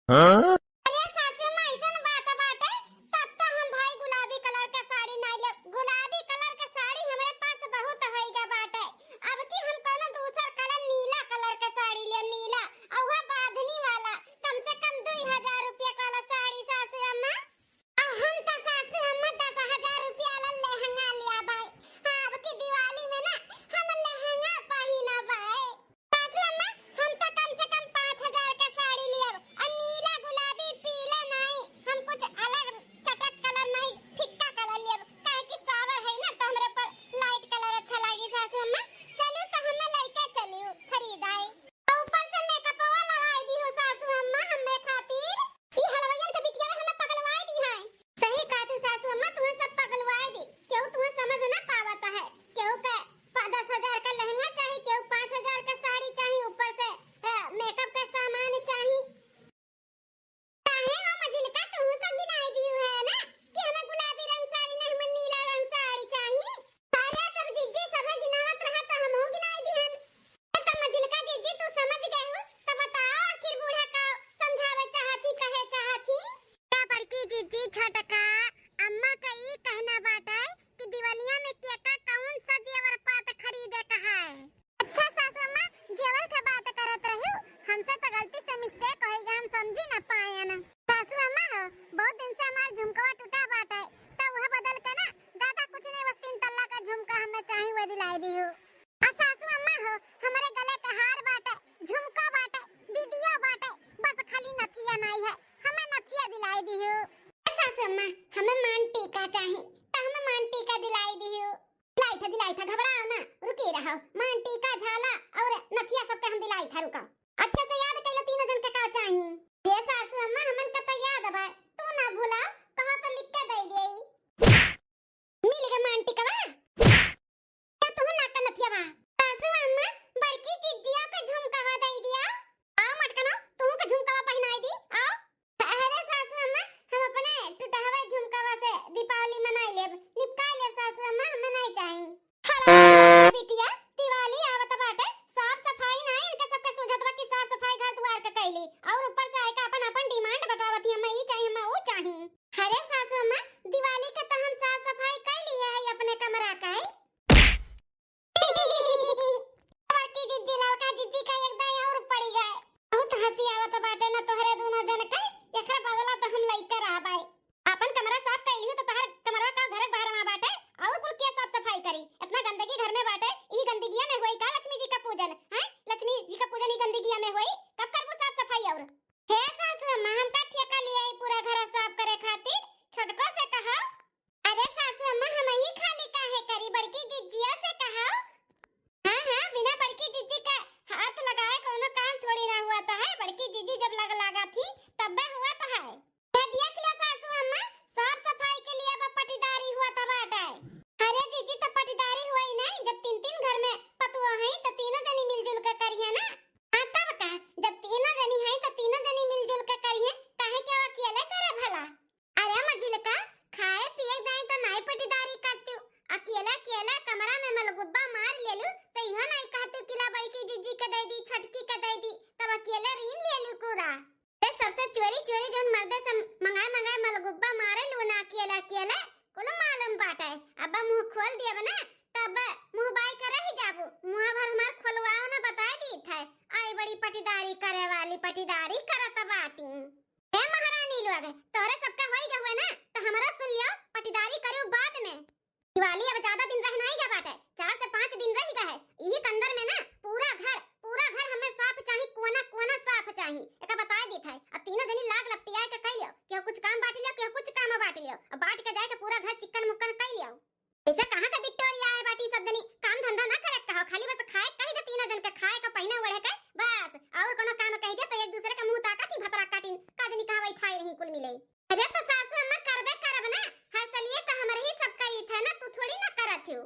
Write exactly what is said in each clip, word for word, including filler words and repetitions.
हाँ? अरे सासू अम्मा, ऐसन बात बाटे, तब तो हम भाई गुलाबी कलर के साड़ी नाई लेब। गुलाबी कलर के साड़ी हमरे पास बहुत होइगा बाटे। अब की हम कौनो दूसर कलर, नीला कलर के साड़ी लेब, नीला, और वह बांधनी वाला, कम से कम दुई हजार रुपया वाला साड़ी सासू अम्मा। आ हम तो सासू अम्मा दस हजार रुपया वाला लहंगा लियाबै। हाँ, अब की दिवाली में ना हम लहंगा पहिनबै। सासू अम्मा, हम तो कम से कम पाँच हजार के साड़ी लियब, और नीला, गुलाबी, पीला नहीं, हम कुछ अलग चटक कलर नहीं, फिक्का कलर लियब, काहे कि सावर है ना, तो हमरे ऊपर लाइट कलर अच्छा लागी। सासू अम्मा, चलू तो हमें लइके चलियो खरीदाए। और ऊपर से मेकअपवा लगाई दी हो सासू अम्मा हमें खातिर। ई हलवाइयन के बिटिया हमें पगलवाई दी है। सही कहत है सासू अम्मा, तुहे सब पगलवाए दी। केहू तुहे समझ ना पावत है। केहू के पा-, दस हजार का लहंगा चाही, केहू पाँच हजार का साड़ी चाही, ऊपर से, अ, मेकअप का सामान चाही। काहे हो मझिलका, तुहू सब गिनाई दिहू है ना कि हमें गुलाबी रंग साड़ी नहीं, हमें नीला रंग साड़ी चाही। अरे सब जिज्जी सभे गिनावत रहा तो हमहू गिनाई दिहन। तो मझिलका जिज्जी तू समझ गए हो तो बताओ आखिर बूढ़ा का समझावे चाहत ही, कहे चाहत ही? का बड़की जिज्जी छोटका अम्मा का ई कहना बाटे कि दिवालिया में केका कौन सा जेवर पात खरीदे का है? अच्छा सासू अम्मा, जेवर के बात करत रही, हमसे तो गलती से मिस्टेक हो गया, हम समझी ना पाए ना। सासू अम्मा हो, बहुत दिन से हमार झुमकवा टूटा बाटे, तो वह बदल के ना ज्यादा कुछ नहीं, बस तीन तल्ला का झुमका हमें चाही, वह दिलाई दी हो। आ सासू अम्मा हो, हमारे गले के हार बाटे, झुमका बाटे, बिंदिया बाटे, बस खाली नथिया नहीं है, हमें नथिया दिलाई दी हो। ए सासू अम्मा, हमें मांग टीका चाही, तो हमें मांग टीका दिलाई दी हो। दिलाई था, दिलाई था, घबराओ ना, रुकी रहो। मांग टीका, झाला और नथिया सबके हम दिलाई था, रुको। अच्छे से याद कैलो, तीनों जन के का चाही। हे सासू अम्मा, हमन का तो याद बा, तू ना भुलाओ, कहो तो लिख के दे देई। मिल गए मांग टीका बा। का तुम ना का नथिया बा? सासू अम्मा, बड़की जिज्जिया के झुमकावा दे दिया। आओ मटकनो, तुहू के झुमकावा पहनाई दी, आओ। अरे सासू अम्मा, हम अपने टुटहवा झुमकावा से दीपावली मनाई लेब, निपटाई लेब सासू अम्मा, हमें नहीं चाही। हला बिटिया, दिवाली आवत बाटे, साफ सफाई ना इनके सबके सूझत बा कि साफ सफाई घर दुआर के कैली, और ऊपर से आके अपन अपन डिमांड बतावत ही, हमें ई चाही, हमें ऊ चाही। अरे सासू अम्मा, दिवाली के तो हम साफ सफाई कैली है अपने कमरा का। बड़की जिज्जी, ललका जिज्जी का एक दाईं और पड़ी गए। बहुत हंसी आवत बाटे ना तोहरे दोनों जन के, एकरा बदला तो हम लइके रहबाई। अपन कमरा साफ कैली हो तो तोहर कमरा का घर बाहर वहाँ बाटे, और कुल के साफ सफाई करी? इतना गंदगी घर में बाटे, ई गंदगिया में होई का लक्ष्मी जी का पूजन? हैं? लक्ष्मी जी का पूजन ई गंदगिया में होई? कब करबू साफ सफाई और? हे सासू अम्मा, हम का ठेका लिया ई पूरा घर साफ करे खातिर? छोटको से कहो। अरे सासू अम्मा, हम ही खाली काहे करी, बड़की जिज्जिया से कहो। हाँ, हाँ, बिना बड़की जिज्जी का हाथ लगाए कौनो काम थोड़ी ना हुआ तो है। बड़की जिज्जी जब लग लगा थी, तब्बे हुआ तो है। ये देख लो सासू अम्मा, साफ सफाई के लिए अब पटीदारी हुआ तो बाटे। अरे जिज्जी, तो पटीदारी हुआ ही नहीं, जब तीन तीन घर में पतुआ है तो तीनों जनी मिलजुल के करिए ना। हाँ, तब का, जब तीनों जनी है तो तीनों जनी मिलजुल के करिए, काहे के अकेले करे भला? अरे मझिलका, खाए पिए जाए तो नाई पटीदारी करतिउ, अकेला अकेला कमरा में मलगुब्बा मार लेलु, तो इहो नाई कहतिउ कि ला बड़की जिज्जी के दे दी, छोटकी के दे दी, तब अकेले रीन लेलु कूड़ा। ते सबसे चोरी चोरी जौन मर्दे से मंगाए मंगाए मलगुब्बा मारेलु ना अकेला अकेला, कुल मालूम बाटे। अब मुंह खोल दियब ना, तब मुंह बाई के रह जाबू, मुंह भर हमार खोलवाओ ना, बताए दीत है। आई बड़ी पटीदारी करे वाली, पटीदारी करत बाटी। ए महारानी लोग, तोहरे सबका होई गए हुए ना, तो हमरा सुन लियो, पटीदारी करियो बाद में। दिवाली अब ज्यादा दिन रह नहीं गया बाटे, चार से पाँच दिन रह गया है। यही कंदर में ना पूरा घर, पूरा घर हमें साफ चाही, कोना कोना साफ चाही। एका बताए देत है, अब तीनों जनी लाग लपटियाए के कह लियो, केहू कुछ काम बांट लियो, केहू कुछ काम बांट लियो, अब बांट के जाए के पूरा घर चिक्कन मुक्कन कह लियो। ऐसे कहाँ का बिटोरिया है बाटी, सब जनी काम धंधा ना करे कहो, खाली बस खाए कह दे, तीनों जन के खाए का, पहिने ओढ़े के बस, और कोनो काम कह दे तो एक दूसरे का मुंह ताकत ही भतरा काटिन, का जनी कहाँ बैठाए रही कुल मिले। अरे तो सासू अम्मा करबे करब ना, हर सलिए तो हमरे ही सब करी थे ना, तू थोड़ी ना करत हो।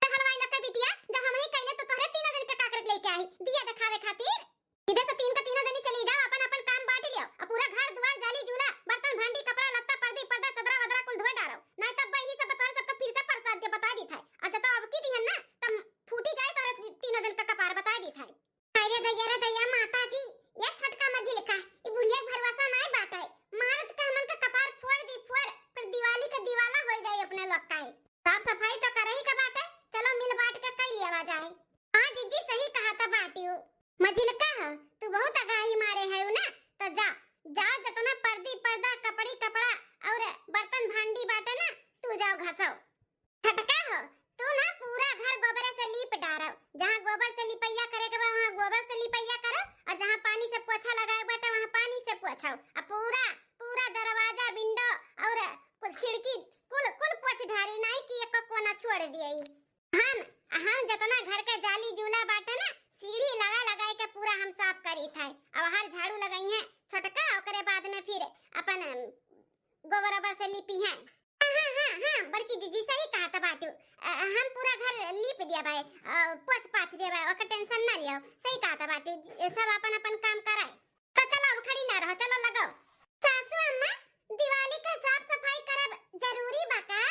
तो हलवाई लता बिटिया, जब हम ही कैले तो तोहरे तीनों जन के काकर लेके आई, दिया दिखावे खातिर। इधर से तीन का तीनों जनी चली जाओ, अपन अपन काम बांट लियो। अब पूरा घर दुआर, जाली जूला, बर्तन भांडी, कपड़ा लत्ता, पर्दी पर्दा, चदरा वदरा कुल धोए डारो। नहीं तब यही सब बतौर सबका फिर से प्रसाद के बता दी था। जाओ, जतना पर्दी पर्दा, कपड़ी कपड़ा और बर्तन भांडी बाटे ना, तू जाओ घसो। छोटका हो, तू ना पूरा घर गोबरे से लीप डारो। जहाँ गोबर से लिपैया करे के बा, वहाँ गोबर से लिपैया करो, और जहाँ पानी से पोछा लगाए बाटे, वहाँ पानी से पोछो। आ पूरा, पूरा दरवाजा, विंडो और कुछ खिड़की, कुल, कुल पोछ ढारी, नाहीं कि एको कोना छोड़ दिए। हम, हम जतना घर के जाली जूला बाटे ना, सीढ़ी लगा लगाए के पूरा हम साफ करी थे। अब हर झाड़ू लगाई है छोटका, ओकरे बाद में फिर अपन गोबर ओबर से लीपी है। हाँ, हाँ, हाँ, हाँ, बड़की जीजी सही कहत बाटू। अ, हम पूरा घर लीप देबै, अ, पोछ पाछ देबै, ओकर tension ना लियो। सही कहत बाटू, ये सब अपन अपन काम करे। तो चलो, अब खड़ी ना रहो, चलो लगाओ। सासू अम्मा, दिवाली का साफ सफाई करब जरूरी बा का?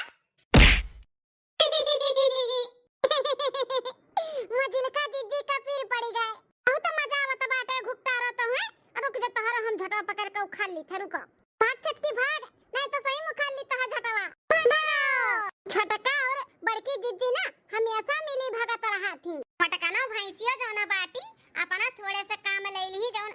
मझिलका जीजी का पीर पड़ी गए। बहुत मजा आवत बाटे, घुकटा रहत है। रुक जा, तोहरा हम झटवा पकड़ के उखाड़ ली थे, रुको। भाग छोटकी भाग, नहीं तो सही में उखाड़ ली तोहर झटवा। भागो। छोटका और बड़की जीजी ना हमेशा मिली भगत रहा थी। छोटका ना भैंसियो जौन बाटी, अपना थोड़े से काम ले ली, जौन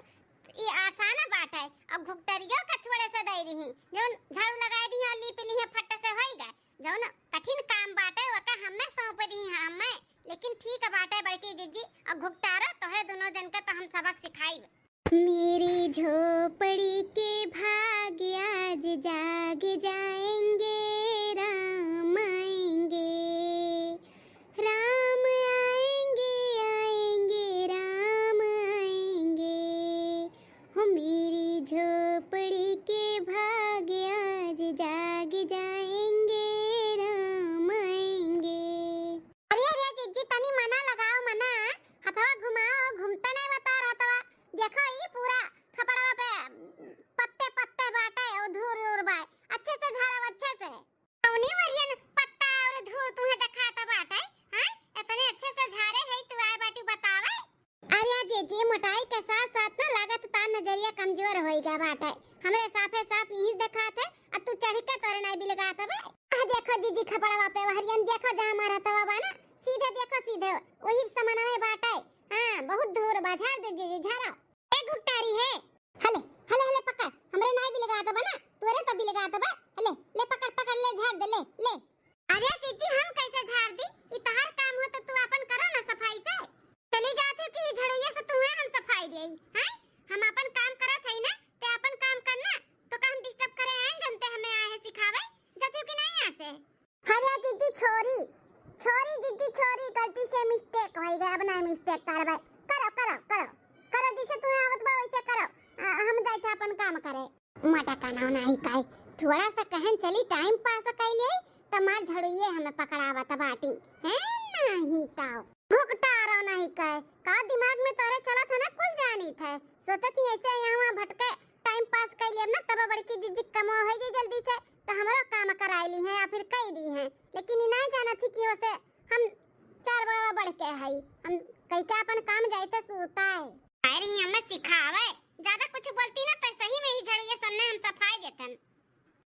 ई आसान बात है। अब घुकटरियो का थोड़े से दे दी, जौन झाड़ू लगाए दी और लीप ली है, फट से होई गए। जौन कठिन काम बाटे, ओका हमें सौंप दी हमें, लेकिन ठीक बाटे बड़की जीजी, अब घुकटारो तोहरे दोनों जन के तो हम सबक सिखाइब। मेरी झोपड़ी के भाग आज जाग जाएंगे, राम आएंगे, राम आएंगे, आएंगे, राम आएंगे। हो मेरी झोपड़ी के भाग आज जाग जाएंगे, राम आएंगे। अरे, अरे, जीजी, तनी मना लगाओ, मना। हथवा घुमाओ, घूमता नहीं बता रहा हथवा। देखो, ई पूरा खपड़वा पे पत्ते, पत्ते बाटे और धूर, उर बाय। अच्छे से झाड़ो, अच्छे से। कौनी वरियन पत्ता और धूर तुम्हें देखात बाटे, हाँ? इतने अच्छे से झारे है, तू आए बाटू बतावे? अरे जीजी, मोटाई के साथ साथ ना लागत तार नजरिया कमजोर होई गया बाटे। हमरे साफे साफ इही देखात है, आ तू चढ़ के तोरे नाई बिलगात बे। आ देखो जीजी, खपड़वा पे वहरियन देखो, जहाँ मारा तवा बा ना, सीधे देखो सीधे, वही समनवे बाटे। हाँ, बहुत धूर बा, झाड़ दे जीजी, झाड़ो। ए घुकटारी है, हले, हले, हले पकड़, हमरे नाई बिलगात बा ना, तोरे तो बिलगात बा। हले, ले पकड़, पकड़, ले झाड़ दे, ले, ले। अरे जीजी, हम कैसे झाड़ दी? ई तहार काम हो तो तू आपन करो ना सफाई से। चली जात हो कि ई झड़ुइया से तुहे हम सफाई देई, हैं? हम आपन काम करत हई ना, ते आपन काम करना, तो का हम disturb करे आए, जनते हमें आए हैं सिखावे, जात हो कि नहीं यहाँ से? अरे जीजी छोरी, छोरी जीजी छोरी, गलती से mistake होई गया, अब नहीं mistake करबे। करो, करो, करो, करो, जैसे तुम्हें आवत बा वैसे करो। आ, हम जाइत है अपन काम करे। मटकनो नहीं कहे, थोड़ा सा कहन चली time pass कैले, त मार झड़ुइये हमें पकड़ावत बाटी। हैं नहीं ताओ। घुकटारो नहीं कहे, का दिमाग में तोरे चलत है ना, कुल जानित है। सोचत ही ऐसे यहाँ भटके time pass कैले ना, तब बड़की जीजी कमो होई जाई जल्दी से, त हमरो काम कराई ली हैं या फिर कई दी हैं। लेकिन ई नहीं जानत ही कि ओसे हम चार बड़ा बढ़ के हई, हम कई के अपन काम जाइत है सूता है। अरे हमें सिखावे, ज्यादा कुछ बोलती ना तो सही में ही झड़ुइये सन्ने हम सफाई देतन।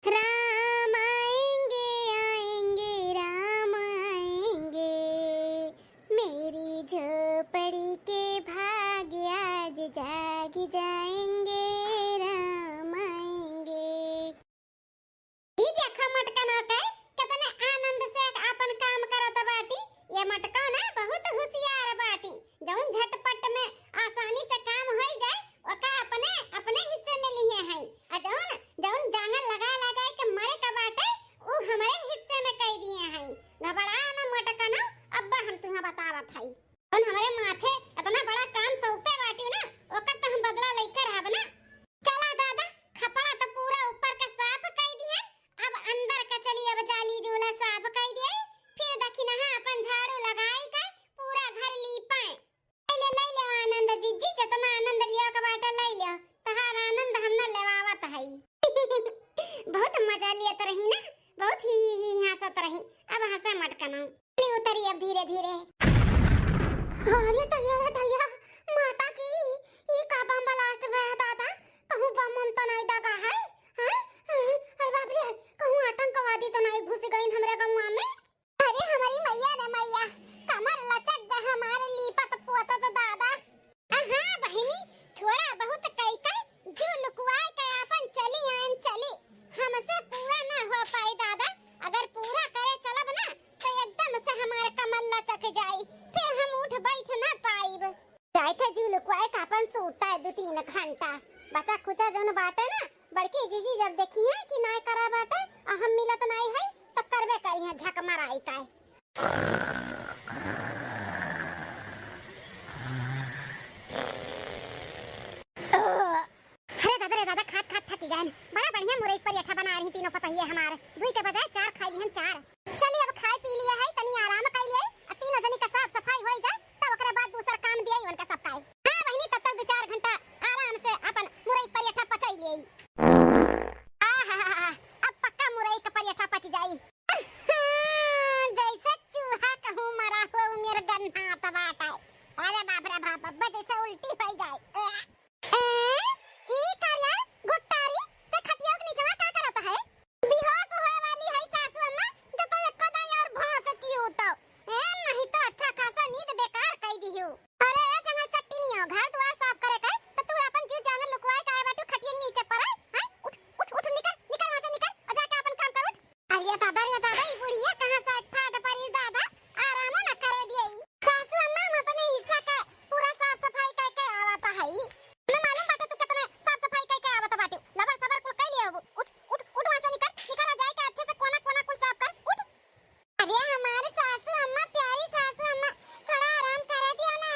राम आएंगे, आएंगे, राम आएंगे, मेरी झोपड़ी के भाग आज जाग जाएंगे, राम आएंगे। ई देखा मटकनो के, कितने आनंद से आपन काम करत बाटी। ये मटकनो बहुत होशियार बाटी, जौन झटपट में आसानी से काम होई जाए, ओका अपने, अपने हिस्से में लिहे हैं। आ जौन, जौन जांगर लगा लगा के मरे का बाटे, उ हमरे हिस्से में कई दिए हैं। घबरा न मटकनो, अब्बा हम तुहें बतावत हई। जौन हमरे माथे इतना बड़ा काम सौंपे बाटिउ ना, ओकर तो हम बदला लइके रहब ना। चला दादा, खपड़ा तो पूरा ऊपर के साफ कई दिए, अब अंदर के चली, अब जाली जूला साफ कई दिए, फिर दखिनहा अपन झाड़ू लगाई के पूरा घर लीपाए। ले ले, ले ले आनंद जीजी, जितना आनंद लिया के बाटा ले ले, तहार आनंद हम न लेवावत हई। बहुत मजा लियत रही ना, बहुत ही, ही, ही हंसत रही। अब हंसे मटकनो। चली उतरी अब धीरे धीरे। अरे दैया रे दैया, माता की, ई का बम blast बा दादा? कहूँ बम उम तो नहीं दगा है? हैं? अरे बाप रे, कहूँ आतंकवादी तो नहीं घुस गइन हमरे गौवा में? अरे हमारी मैया रे मैया, कमर लचक गए हमारे लीपत पोतत दादा। हाँ बहिनी, थोड़ा बहुत कई के जो लुकवाए के हमसे पूरा ना हो पाई दादा, अगर पूरा करे चलब ना तो एकदम से हमार कमर लचक जाई, फिर हम उठ बैठ ना पाइब। जाइत है जुलुकवाए का अपन सूता है दो तीन घंटा। बचा खुचा जौन बाटे ना, बड़की जीजी जब देखी है कि नाय करा बाटे, आ हम मिलत नाय है, तो करबे करी है झक मराई का। अरे दादा रे दादा, खात खात थक गए। बड़ा बढ़िया मुरई परेठा बना रही तीनों पतहिए हमार। दुई के बजाय चार खाई लिहन, चार। चली अब खाए पी लिया है, तनी आराम कर लिए, आ तीनों जनी का साफ सफाई हो जाए, तब ओकरे बाद दूसर काम दिया उनका सबका। हाँ बहिनी, तब तक दो चार घंटा आराम से अपन मुरई परेठा पचाई लिए। आहा, अब पक्का मुरई का परेठा पच जाई। जैसे चूहा कहूँ मरा हुआ उ मेर गन्हात बाटे। अरे बाप रे बाप, अब जैसे उल्टी हो जाए। ए, ए, ई का रे घुट्टारी, ते खटिया के नीचवा का करत है? बेहोश होए वाली है सासू अम्मा, जो तो एको दाई और भौंस की हो तो। ए, नहीं तो अच्छा खासा नींद बेकार कई दिहू। अरे ए जंगल चट्टिनियो, घर द्वार साफ करे के, तो तू अपन जीव जान लुकवाए काहे बाटू खटिया नीचे पर, हैं? उठ, उठ, उठ, निकल, निकल वहाँ से निकल, और जाके अपन काम कर, उठ। अरे दादा, रे दादा, ई बुढ़िया कहाँ से फाट पड़ी दादा, आरामो न करे दिए ई। सासू अम्मा, हम अपने हिस्सा के पूरा साफ सफाई करके आवत हई। न मालूम बाटे तू कितने साफ सफाई करके आवत बाटू। लबर सबर कुल कर लिए होबू। उठ, उठ, उठ वहाँ से निकल, निकल और जाए के अच्छे से कोना कोना कुल साफ कर। उठ। अरे हमारे सासू अम्मा, प्यारी सासू अम्मा, थोड़ा आराम करे दियो ना।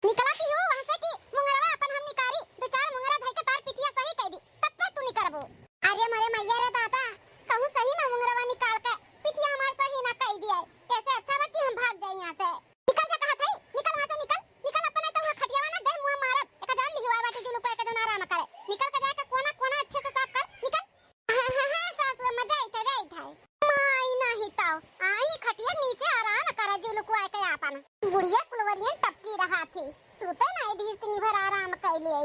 निकला की हो वहाँ से कि मुंगरवा अपन हम निकारी, दो चार मुंगरा धई के तार पिटिया सही कर दी, तब पर तू निकरबू। अरे मरे मैया रे दादा, कहूँ सही में मुंगरवा निकाल के पिठिया हमार सही ना कई दिया, ऐसे अच्छा बा कि हम भाग जाई यहाँ से। निकल जा कहत हई, निकल वहाँ से निकल, निकल अपने तो वहाँ खटियावा ना दे मुँह मारब, एक जान लिहुआ बाटे जुलुक के जौन आराम करे, निकल के जाके कोना कोना अच्छे से साफ कर, निकल। हाँ, हाँ, हाँ, सासू अम्मा, जाइत है, जाइत है। माई नहीं तो, आई खटिया नीचे आराम करे जुलुक के आपन। बुढ़िया कुलवरियन टपकी रहा थी, सूते नहीं दीस तिनी भर आराम कर ले।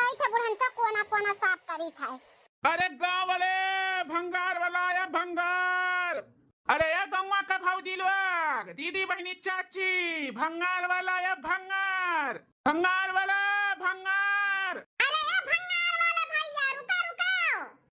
आई था बुढ़नचा कोना कोना साफ करी था। अरे गाँव वाले, भंगार वाला या भंगार। अरे ए गौवा के भौजी लोग, दीदी बहिनी चाची, भंगार वाला या भंगार, भंगार वाला, भंगार। अरे ए भंगार वाला भैया, रुका, रुका।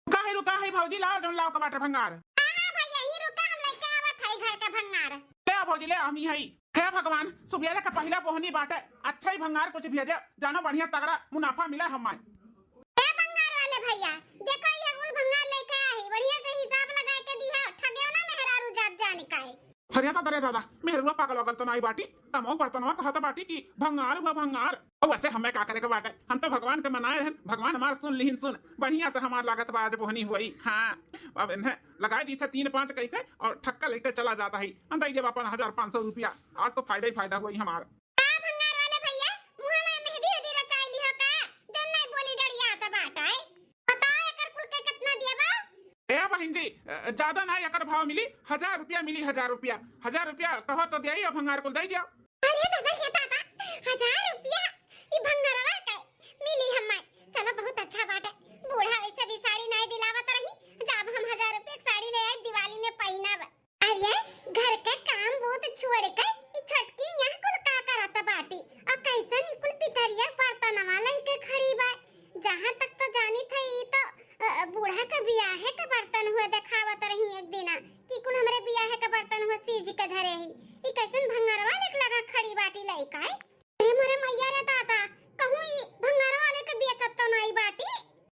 रुका है, रुका है भौजी, लाओ जौन लाओ के बाटे भंगार। हाँ, हाँ भैया, ही रुका, हम लेके आवत हई घर के भंगार। ले आ भौजी, ले आ, हम ही हई। हे भगवान, सुबेरे का पहिला बोहनी बाटे, अच्छा ही भंगार कुछ भेजे, जानो बढ़िया तगड़ा मुनाफा मिला हमार। ए भंगार वाले भैया, देखो ये कुल भंगार लेके आई, बढ़िया से हिसाब लगा के दिया, ठगेओ ना मेहरारू जात जान का है। अरे दादा रे दादा, मेहरुआ पागल वागल तो नाई बाटी, तमो बर्तनवा कहत बाटी कि भंगार हुआ भंगार। और वैसे हमें का करे के बाटे, हम तो भगवान के मनाए रहन, भगवान हमार सुन लिहिन सुन, बढ़िया से हमार लागत बा आज बोहनी हुई। हाँ, अब इन्हें लगाई दी थे तीन पाँच कई के और ठक्का लेके चला जाता है। हम दे देब अपन हजार पाँच सौ रुपया, आज तो फायदा ही फायदा हुई हमार। का भंगार वाले भैया, मुँह में मेहंदी उदी रचाई लिहो का? जौन नहीं बोली डरिया आता बात है। बताओ एकर कुल के कितना दिया बा? ए बहिन जी, अ, ज्यादा ना एकर भाव मिली, हजार रुपया मिली, हजार रुपया। हजार रुपया कहो तो दिया, भंगार कुल दे दिया। अरे दादा, हे दादा, हजार रुपया ई भंगारवा के मिली हमें। चलो बहुत अच्छा बात है, बूढ़ा वैसे भी साड़ी नहीं दिलावत रही, जब हम हजार रुपया के साड़ी ले आई दिवाली में पहनब। अरे, घर के काम बूत छोड़ के ई छोटकी यहाँ कुल का करत बाटी? और कैसन ई कुल पितरिया बर्तनवा लइके खड़ी बा? जहाँ तक तो जानी थे, ई तो, अ, बूढ़ा के बियाहे के बर्तन हुए देखावत रही एक दिना, कि कुल हमरे बियाहे के बर्तन हुए शिव जी के धरे ही। ई कैसन भंगरवा लेके लगा खड़ी बाटी लइका है? अरे मोरे मैया रे दादा, कहूँ ई भंगार वाले के बेचत तो नाई बाटी।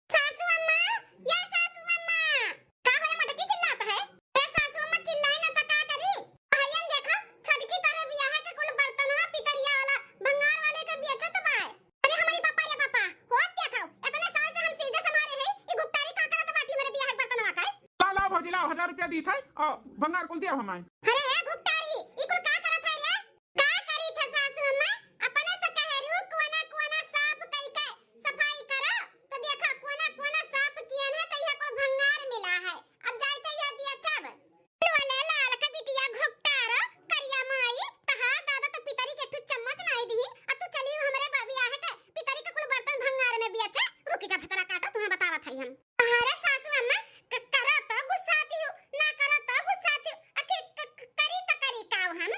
सासू अम्मा, या सासू अम्मा। का हो रे मोटकी चिल्लात है? ए सासू अम्मा चिल्लाई ना त का करी? भैयन देखो, छोटकी तोरे बियाह के कुल बर्तनवा पितरिया वाला भंगार वाले के बेचत बा। अरे हमारी बापा रे बापा, होत क्या खाओ? इतने साल से हम सीजे संभारे हैं, ई घुपटारी का करत बाटी हमरे बियाह के बर्तनवा का? ला, ला भौजी, लाओ, हजार रुपया दी थे, और भंगार कुल दिया हमारे। अरे हे घुपटारी, ई कुल का करत है रे? का करी थे सासू अम्मा? अपने तो कहे रू कोना कोना साफ कई के सफाई करो, तो देखा कोना कोना साफ किए ना तो यह कुल भंगार मिला है। अब जाई तो यह बेचब। वाले लाल का बिटिया घोपटारो, करिया माई, तहार दादा तो पितरी के तू चम्मच नाई दी, आ तू चली हमरे बा-, बियाह के पितरी के कुल बर्तन भंगार में बेचे। रुकी जा भतरा काटो, तुम्हें बतावत हई हम। अरे सासू अम्मा, क-, करो तो गुस्साती हो, ना करो तो गुस्साती हो। आखिर क-, क-, करी तो करी काव हम?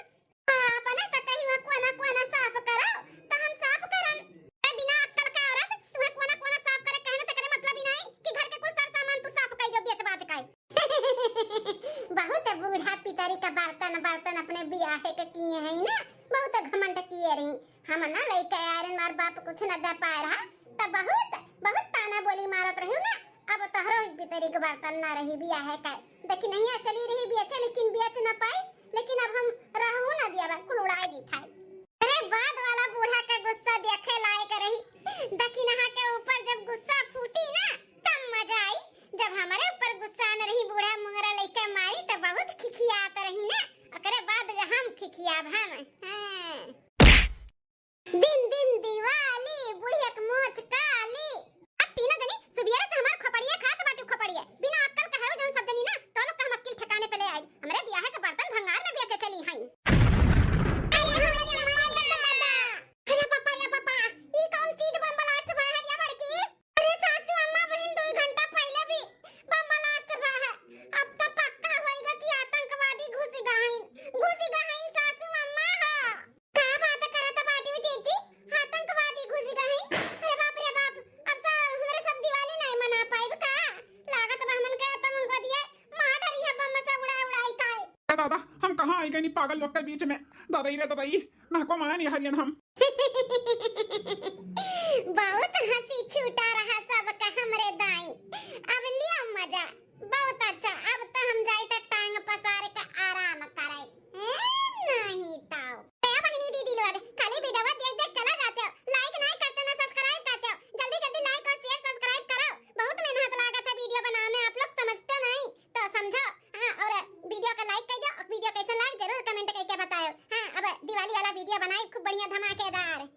आ, अपने तो कही हुआ कोना कोना साफ करो, तो हम साफ करन। ए, बिना अक्कल का औरत, तुम्हें कोना कोना साफ करे कहने तो करे मतलब ही नहीं कि घर के कुल सर सामान तू साफ कर दो बेच बाच के। किए हैं ना, बहुत घमंड किए रही। हम ना लइके आए रहन, हमार बाप कुछ न दे पाए रहा, त बहुत, बहुत ताना बोली मारत रही ना। अब तोहरो एक बितरी के बर्तन ना रही बियाहे का। देखी नहीं चली रही बेचे, लेकिन बेच न पाई, लेकिन अब हम रहू ना दिया बा, कुल उड़ाई दी था। अरे बाद वाला बूढ़ा का गुस्सा देखे लायक रही। दकिनहा के ऊपर जब गुस्सा फूटी ना, तब मजा आई। जब हमरे ऊपर गुस्सा न रही, बूढ़ा मुंगरा लइके मारी, त बहुत खिखियात रही ना। ओकरे बाद हम खिखियाब हम। हाँ। दिन दिन दिवाली, बुढ़िया के मोच काली। अब तीनों जनी सुबियरे से हमार खोपड़िया खात बाटू खोपड़िया। बिना अक्कल कहे हो जौन सब जनी ना, तो लोग का हम अक्किल ठिकाने पे ले आई। हमरे बियाहे के बर्तन भंगार में बेचे चली हई। अरे हमरे अम्मा, दादा, दादा। अरे पापा, रे पापा, ई कौन चीज बम blast भा है या बड़की? अरे सासू अम्मा बहिन, दुई घंटा पहिले भी बम blast रहा है। अब त पक्का होइगा कि आतंकवादी घुस गहिन, घुस गहिन सासू अम्मा ह। का बात करत बाटी हो जीजी? आतंकवादी घुस गहिन? अरे बाप रे बाप, अब सा हमरे सब दिवाली नहीं मना पाइब का? लागत बा हमन के आतंकवादी है, मार डरी है बम से उड़ा उड़ाई का। ए दादा, हम कहाँ आई गई पागल लोग के बीच में? दादा ई रे दादा ई, ना को माना नहीं हरियन हम। बहुत हंसी छूटा रहा सबका हमरे दाई। अब लिया मजा, बहुत अच्छा। अब त हम जाई त टांग पसार के आराम कराई। ए, नहीं तो। ए बहिनी दीदी लोग, खाली video देख देख चला जाते हो, like नहीं करते ना subscribe करते हो। जल्दी जल्दी like और share subscribe करो। बहुत मेहनत लागत है video बनावे में, आप लोग समझते नहीं तो समझो। हाँ, और video का like कर दो, और video कैसा लगा जरूर comment करके बताओ। हाँ, अब दिवाली वाला video बनाई खूब बढ़िया धमाकेदार।